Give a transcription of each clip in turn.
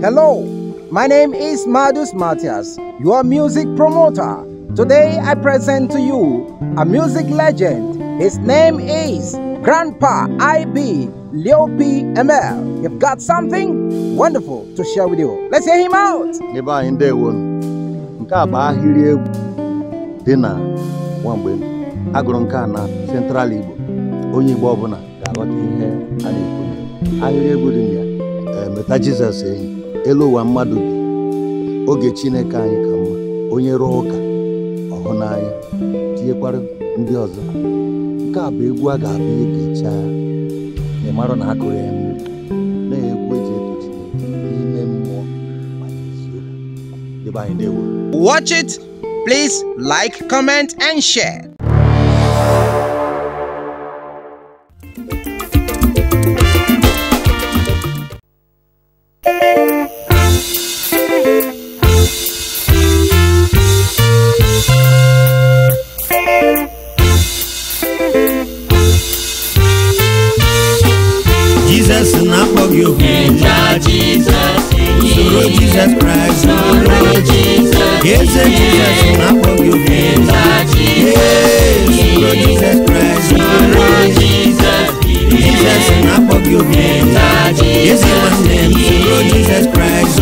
Hello, my name is Madus Matthias, your music promoter. Today I present to you a music legend. His name is Grandpa IB Leopi ML. You've got something wonderful to share with you. Let's hear him out. Ebe anyị ndewo nke a bụ ahịrị egwu dị na nwamgbe agụrụ nke a na Central Igbo. Onye Igbo ọbụla ga-aghọta ihe a na-ekwu. Ahịrị egwu dị na ya meta Jizọs enyi, elu ụwa mmadụ bi, oge Chineke anyị ka mma, onye rụọ ụka ọhụ n'anya, tinyekwara ndị ọzọ. Nke a bụ egwu a ga-abụ egechaa ị marụ na akụrụ ya mmiri na egwu eji eto Chineke n'ime mmụọ ma n'eziokwu. Ebe anyị ndewo. Watch it. Please like, comment, and share. Jesus na-akpọ gị oku. Soro Jesus Christ. Eze Jesus na-akpọ gị oku. Ee, soro Jesus Christ. Jesus na-akpọ gị oku. Eze nwanne m, soro Jesus Christ.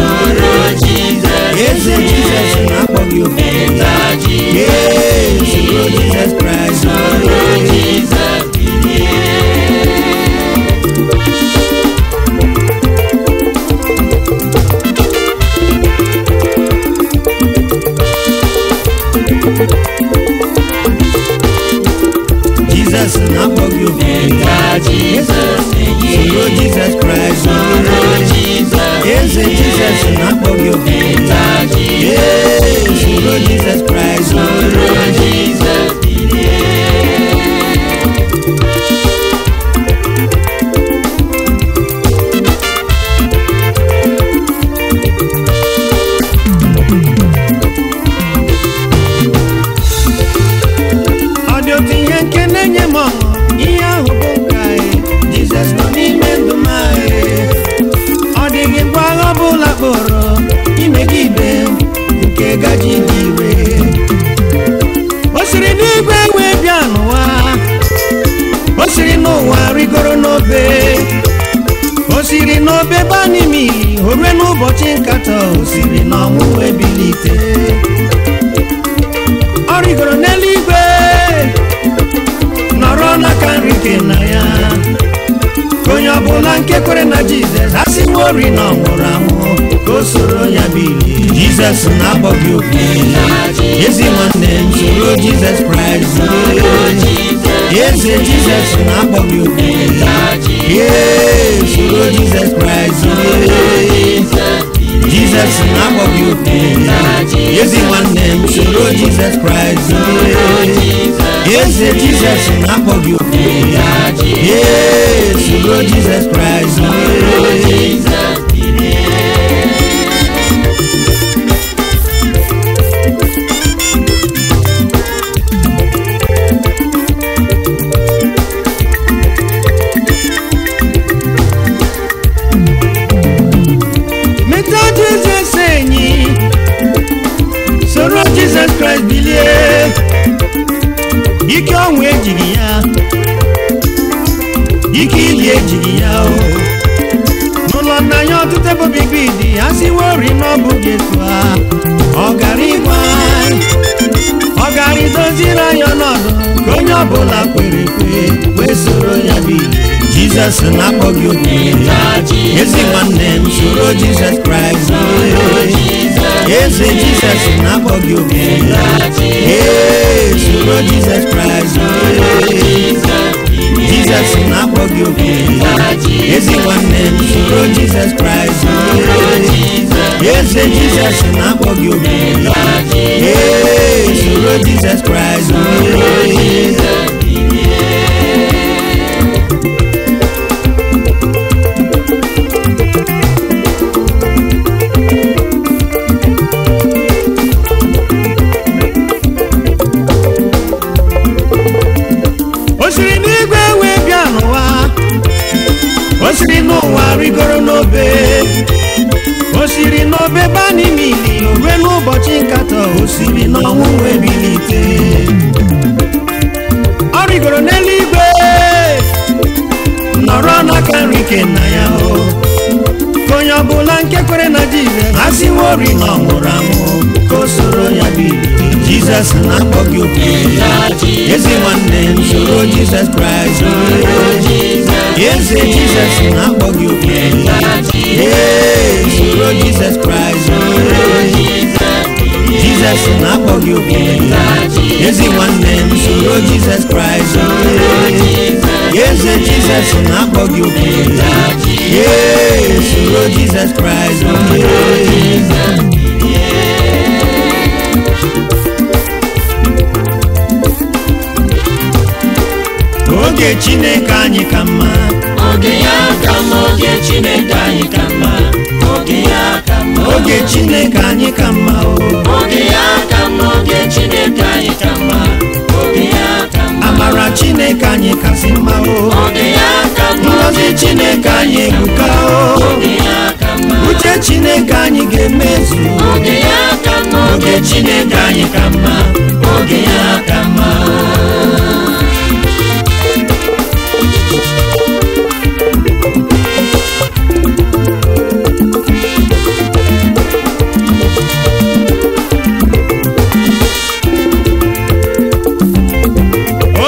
Eze Jesus na-akpọ gị oku. Ee, soro Jesus Christ. Jesus na-akpọ gị oku. Soro Jesus Christ. Eze Jesus na-akpọ gị oku. Ee, soro Jesus Christ. Ọ dị otu ihe nke na-enye m ọṅụ, ihe ahụ bụ nke anyị. Jizọs nọ n'ime ndụ m anyị. Ọ dịghị mgbe agha ọbụla kpọrọ imegide nke gaji dị ire. O siri n'igwe wee bịa n'ụwa, o siri n'ụwa rigoro n'obe, o siri n'obe baa n'ime ili, o rue n'ụbọchị nkatọ, o siri n'ọnwụ wee bilite. Ọ rigoro n'eluigwe, nọrọ n'aka nri nke nna ya. Ka onye ọbụla nke kwere na Jizọs asịworị na ọ nwụrụ anwụ, ka o soro ya bilie. Jizọs na-akpọ gị oku. Ezi nwanne m, soro Jizọs Kraịst. Eze Jizọs na-akpọ gị oku. Ee, soro Jizọs Kraịst. Jizọs na-akpọ gị oku. Ezi nwanne m, soro Jizọs Kraịst. Eze Jizọs na-akpọ gị oku. Ee, soro Jizọs Kraịst. Meta Jizọs enyi, soro Jizọs Kraịst bilie. Ike ọnwụ ejighị ya, ike ili ejighị ya o. N'ụlọ nna ya ọtụtụ ebe obibi dị, a sịworị na ọ bụghị etu a. Ọ gara ịgwa anyị, ọ gara idoziri anyị ọnọdụ ka onye ọbụla kwere ekwe wee soro ya bilie. Jizọs na-akpọ gị oku. Ezi nwanne m, soro Jizọs Kraịst. Eze Jizọs na-akpọ gị oku. Ee, soro Jizọs Kraịst. Jizọs na-akpọ gị oku. Ezi nwanne m, soro Jizọs Kraịst. Eze Jizọs na-akpọ gị oku. Ee, soro Jizọs Kraịst. O siri n'igwe wee bịa n'ụwa, o siri n'ụwa rigoro n'obe, o kpọgidere n'obe ba n'ime ili, rue n'ụbọchị nkatọ o siri n'ọnwụ wee bilite. Ọ rigoro n'eluigwe, nọrọ n'aka nri nke nna ya o. Ka onye ọbụla nke kwere na Jizọs asịworị na ọ nwụrụ anwụ, ka o soro ya biri. Jizọs na-akpọ gị oku, ezi nwanne m, soro Jizọs Kraịst. Eze Jizọs na-akpọ gị oku, ee, soro Jizọs Kraịst. Jizọs na-akpọ gị oku, ezi nwanne m, soro Jizọs Kraịst. Eze Jizọs na-akpọ gị oku, ee, soro Jizọs Kraịst. Oge Chineke anyị ka mma, Oge ya ka mma, oge Chineke anyị ka mma, oge ya ka mma, oge Chineke anyị ka mma o. Oge ya ka mma, oge Chineke anyị ka mma, oge ya ka mma, Amara Chineke anyị kasị mma o. Oge ya ka mma, Ngọzi Chineke anyị ebuka o. Oge ya ka mma, Uche Chineke anyị ga-emezu. Oge ya ka mma, oge Chineke anyị ka mma, oge ya ka mma.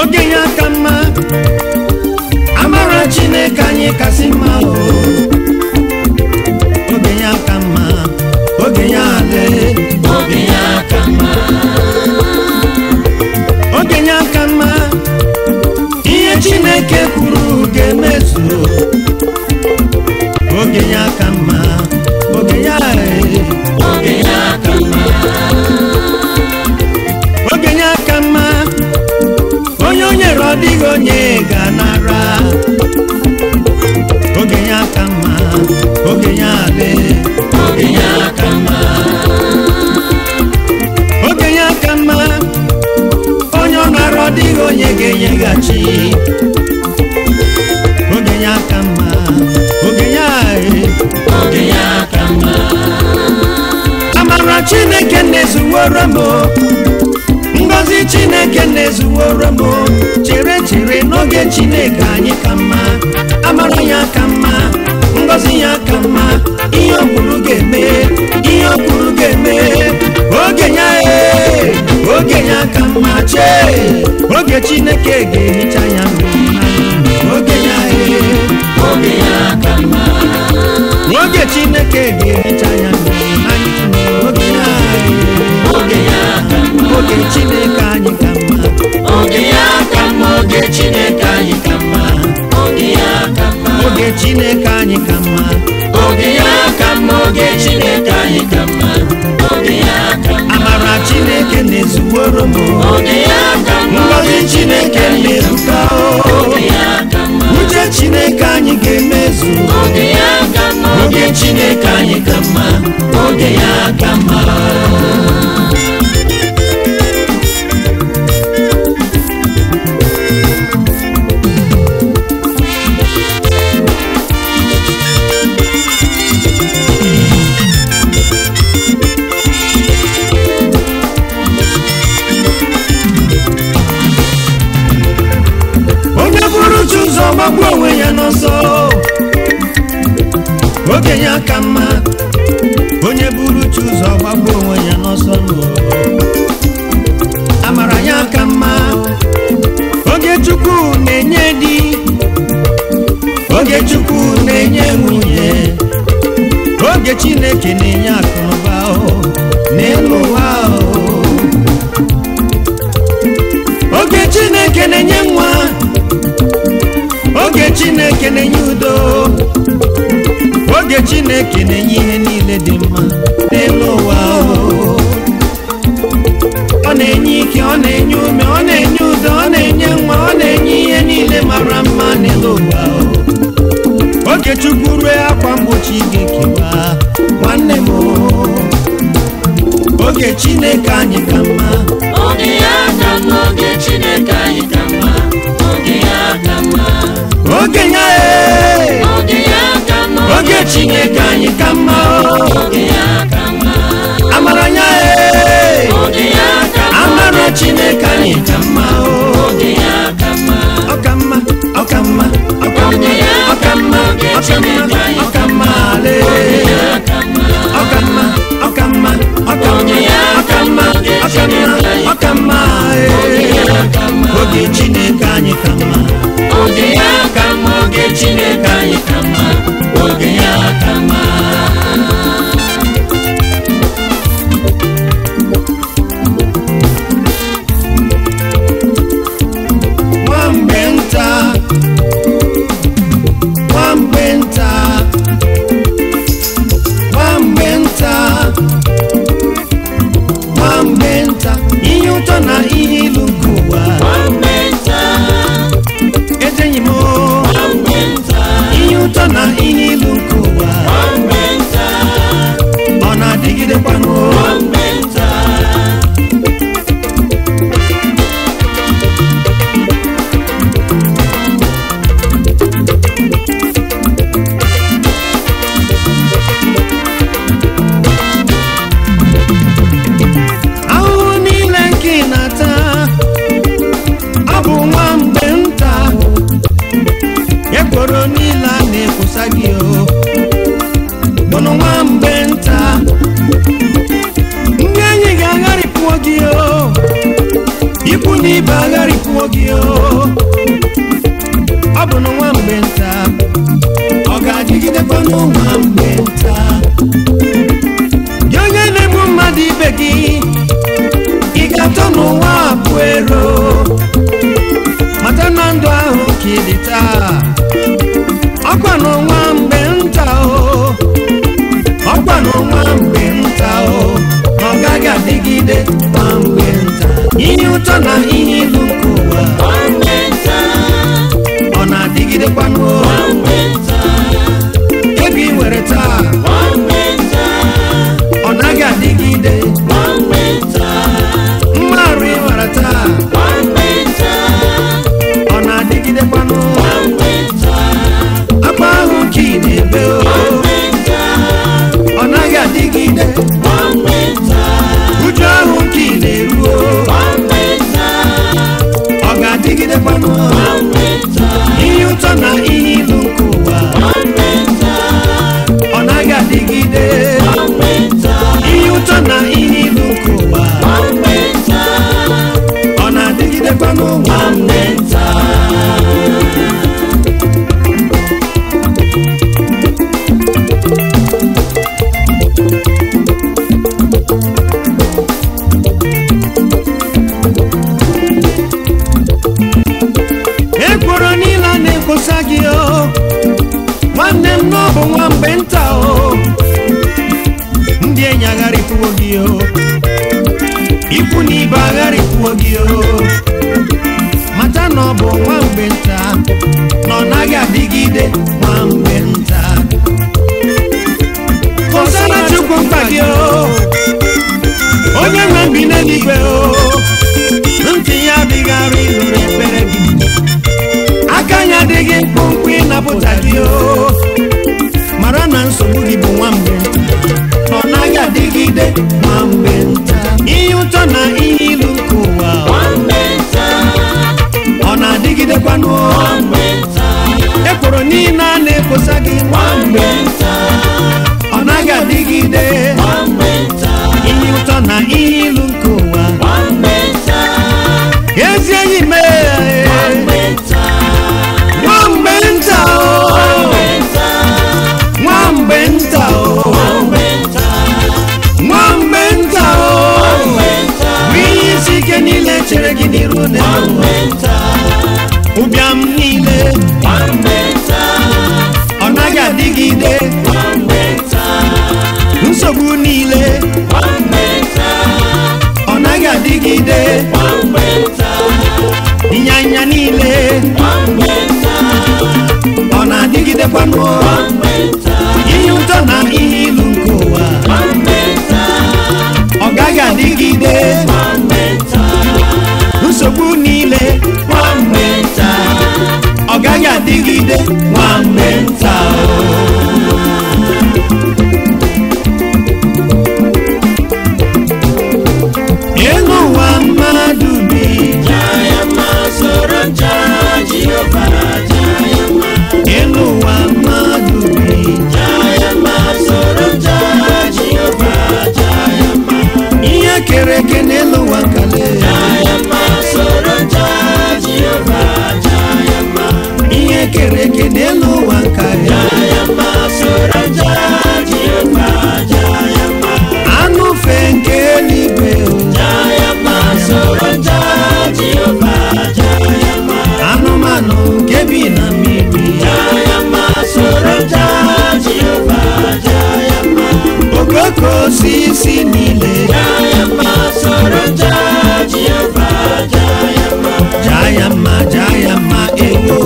Oge ya ka mma, amara Chineke anyị kasị mma o. Oge ya ka mma, oge ya adị. Oge ya ka mma, Oge ya ka mma, ihe Chineke kwuru ga-emezu. Oge ya ka mma, oge ya e. Oge ya ka mma, Oge ya ka mma, onye o nyere ọ dịghị onye ga-anara. Oge ya ka mma, oge ya adị. Oge ya ka mma, Oge ya ka mma, onye ọ nara ọ dịghị onye ga-enyeghachi. Oge ya ka mma, oge ya e. Oge ya ka mma, Amara Chineke na-ezuworo m o. Ngọzi Chineke na-ezuworo m o. Chere chere n'oge Chineke anyị ka mma, amara ya ka mma, ngọzi ya ka mma, ihe o kwuru ga-eme, ihe o kwuru ga-eme. Oge ya e, oge ya ka mma, chee oge Chineke ga-ehicha ya mmiri. Oge ya e, Oge ya ka mma, oge Chineke ga-ehicha ya mmiri. Oge ya e, Oge ya ka mma, oge Chineke anyị ka mma. Oge ya ka mma, oge Chineke anyị ka mma, oge ya ka mma, Oge Chineke anyị ka mma. Oge ya ka mma, oge Chineke anyị ka mma, oge ya ka mma, Amara Chineke na-ezuworo m o. Oge ya ka mma, Ngọzi Chineke na-eruka o. Oge ya ka mma, Uche Chineke anyị ga-emezu. Oge ya ka mma, oge Chineke anyị ka mma, oge ya ka mma. Onye bụrụ chi ụzọ gbagbuo onwe ya n'ọsọ. Oge ya ka mma, onye bụrụ chi ụzọ gbagbuo onwe ya n'ọsọ n'ụwa. Amara ya ka mma, oge Chukwu na-enye di, oge Chukwu na-enye nwunye, oge Chineke na-enye akụnụba o, n'elu ụwa o. Oge Chineke na-enye nwa, oge Chineke na-enye udo, oge Chineke na-enye ihe niile dị mma n'elu ụwa o. Ọ na-enye ike, ọ na-enye ume, ọ na-enye udo, ọ na-enye nwa, ọ na-enye ihe niile mara mma n'elu ụwa o. Oge Chukwu rue akwa mgbochi ga-ekewa nwanne m o. Oge Chineke anyị ka mma. Oge ya ka mma, oge Chineke anyị ka mma, oge ya ka mma, Oge ya e, Oge ya ka mma, oge Chineke anyị ka mma o. Oge ya gị o, ikwu na ibe agharịpụwo gị o. Ọ bụ na nwa mgbe nta, ọ ga-adịgidekwa n'ụwa mgbe nta. Gị onye na-egbu mmadụ ibe gị, ị ga-atọ n'ụwa abụ ero. Mata na ndụ ahụ ka ị dị taa, ọkwa n'ụwa mgbe nta o, ọkwa n'ụwa mgbe nta o, na ọ gaghị adịgide ma mgbe nta. Ihe ụtọ na ihe ilu nke ụwa, ọ na-adịgidekwanụ ego ị nwere taa, ọ naghị adịgide. Mma arụ ị nwere taa, ọ na-adịgidekwanụ. Akpa ahụ ka ị na-ebe o, ọ naghị adịgide. Uju ahụ ka ị na-eru o, ọ ga-adịgidekwanụ. Ihe ụtọ na ihe ilu nke ụwa, ọ naghị adịgide. Ihe ụtọ na ihe ilu nke ụwa, ọ na-adịgidekwanụ nwanne nta. Ekworo niile a na-ekwosa gị o, nwanne m, na ọ bụ nwa mgbe nta o. Ndị enyi agharịpụwo gị o, ikwu na ibe agharịpụwo gị o. Mata na ọ bụ nwa mgbe nta, na ọ naghị adịgide nwa mgbe nta. Kọsara Chukwu mkpa gị o, onye nwe mbi n'eluigwe o. Ntị ya adịghị arụ ịnụrụ ekpere gị, aka ya adịghị mkpụmkpụ ịnapụta gị o. Mara na nsogbu gị bụ nwa mgbe nta, na ọ naghị adịgide nwa mgbe nta. Ihe ụtọ na ihe ilu nke ụwa, ọ na-adịgidekwanụ. Ekworo niile a na-ekwosa gị nwa mgbe nta, ọ naghị adịgide. Ihe ụtọ na ihe ilu nke ụwa, ezi enyi mee, nwa mgbe nta o, nwa mgbe nta o, nwa mgbe nta o. Bụ ihe isi ike niile chere gị n'iru n'elu ụwa, ụbịam niile, ọ naghị adịgide. Nsogbu niile, ọ naghị adịgide. Ịnyanya niile, ọ na-adịgidekwanụ. Ihe ụtọ na ihe ilu nke ụwa, ọ gaghị adịgide. Nsogbu niile, nwa mgbe nta, ọ gaghị adịgide nwa mgbe nta o. Elu ụwa mmadụ bi, elu ụwa mmadụ bi, ihe kere eke n'elu ụwa nkale, ihe kere eke n'elu ụwa nkale, anụ fe nke eluigwe o, anụmanụ nke bi na mmiri, okoko osisi niile, jaa ya mma, jaa ya mma ewo,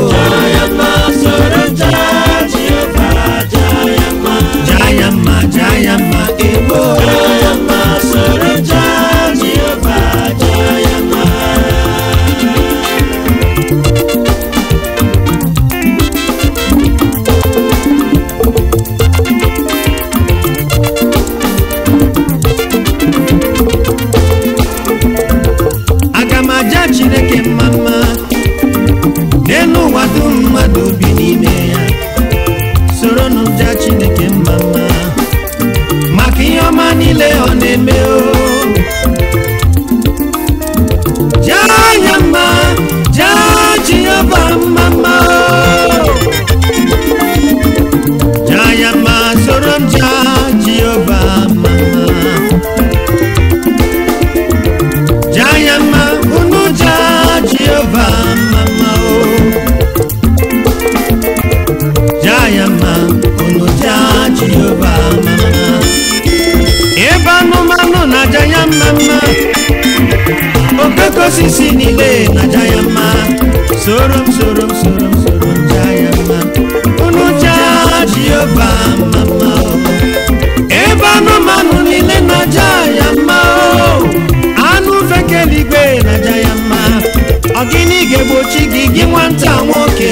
jaa ya mma, jaa ya mma ewo. Aga m aja Chineke mma mma n'elu ụwa dum mmadụ bi n'ime ya. Soronụ m jaa Chineke mma mma maka ihe ọma niile ọ na-eme o. Jehova mma ebe anụmanụ na-aja ya mma mma okoko osisi niile na-aja ya mma soro m soro m soro m soro m jaa ya mma unu jaa Jehova mma mma ebe anụmanụ niile na-aja ya mma anụ feke eluigwe na-aja ya mma ọ gịnị ga-egbochi gị gị nwata nwoke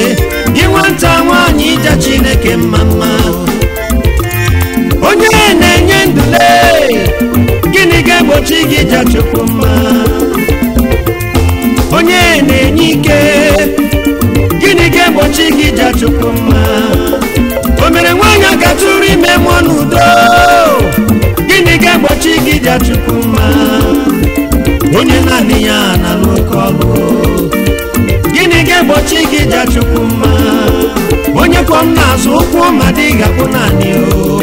gị nwata nwaanyị ịja Chineke mma mma onye na-enye ndule gịnị ga-egbochi gị ịja Chukwu mma onye na-enye ike gịnị ga-egbochi gị ịja Chukwu mma o mere nwaanyị a gatụrụ ime mụọ n'udo gịnị ga-egbochi gị ịja Chukwu mma onye naanị ya na-alụ oke ọlụ gịnị ga-egbochi gị ịja Chukwu mma onye kwọ m n'azụ ụkwụ ma dị ga-akwụ naanị o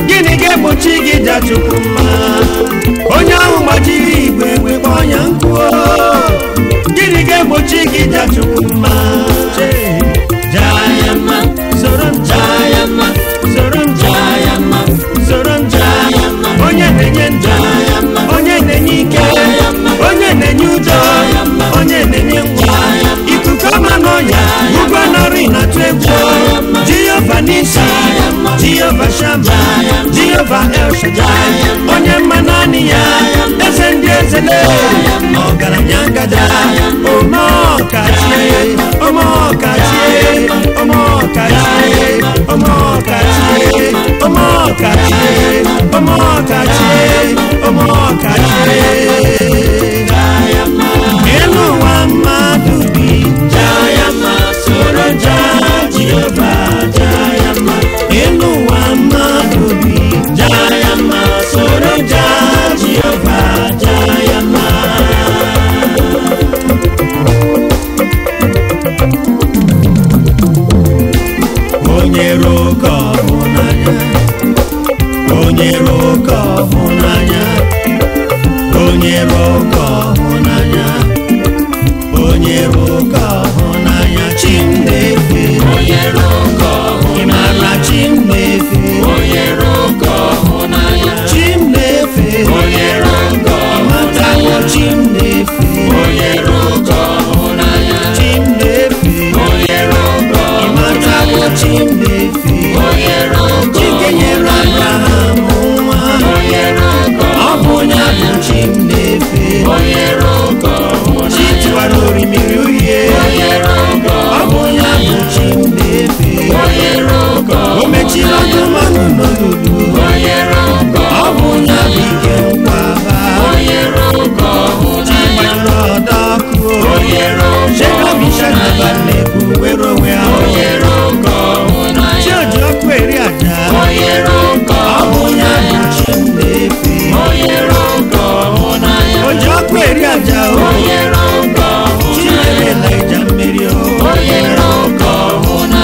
gịnị ga-egbochi gị ịja Chukwu mma onye ahụ gbajiri igwe wekwa ọnya nkụ gịnị ga-egbochi gị ịja Chukwu mma jaa ya mma soro m jaa ya mma soro m jaa ya mma soro m jaa ya mma onye na-enye ndụ onye na-enye ike onye na-enye udo onye na-enye nwa ikuku ọma n'ọnya ụgwọ nọrị na-atụ egwu Jehova Nisi Jehova Shama Jehova El Shaddai onye mma naanị ya eze ndị eze ọgaranya ngada omeọkachie omeọkachie omeọkachie omeọkachie omeọkachie omeọkachie omeọkachie elu ụwa mmadụ bi jaa ya mma soro jaa Jehova jaa ya mma elu ụwa mmadụ bi jaa ya mma soro jaa Jehova jaa ya mma. Onye ruo ọhụnanya onye ruo ọhụnanya onye ruo ọhụnanya onye ruo ọhụnanya chi m na-efe onye ruo ị maara chi m na-efe onye ruo ọhụnanya chi m na-efe onye ruo ịmatawo chi m na-efe onye ruo ọhụnanya chi m na-efe onye ruo ịmatawo chi m na-efe onye ruo Chike nyere Abraham nwa onye ruo ọ bụ onye bụ chi m na-efe onye ruo chi tiwara orimiri uhie onye ruo ọ bụ onye bụ chi m na-efe onye ruo o mechiri ọdụ mmanụ n'olulu onye ruo ọ bụ onye bụ ike nkwaba onye ruo chi gbanyere ọdọ ọkụ onye ruo shekabishanaba na-ebu were onwe ha onye ruo chi oji ọkụ eri aja onye ruo ọ bụ onye bụ chi m na-efe onye ruo oji ọkụ eri aja o onye ruo chi nyere Elija mmeri o onye ruo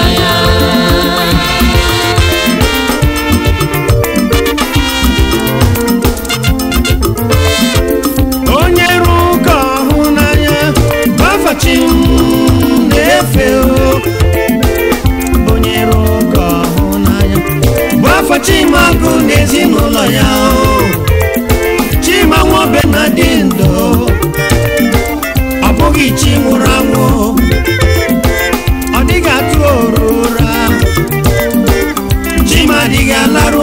onye rụ ụka ọhụ n'anya gbafa chi m na-efe o onye rụ ụka ọhụ n'anya gbafa Chimagụ na ezinụlọ ya o Chima nwobe na dị ndụ ọ bụghị chi nwụrụ anwụ ọ dịghị atụ oru ụra Chima adịghị alarụ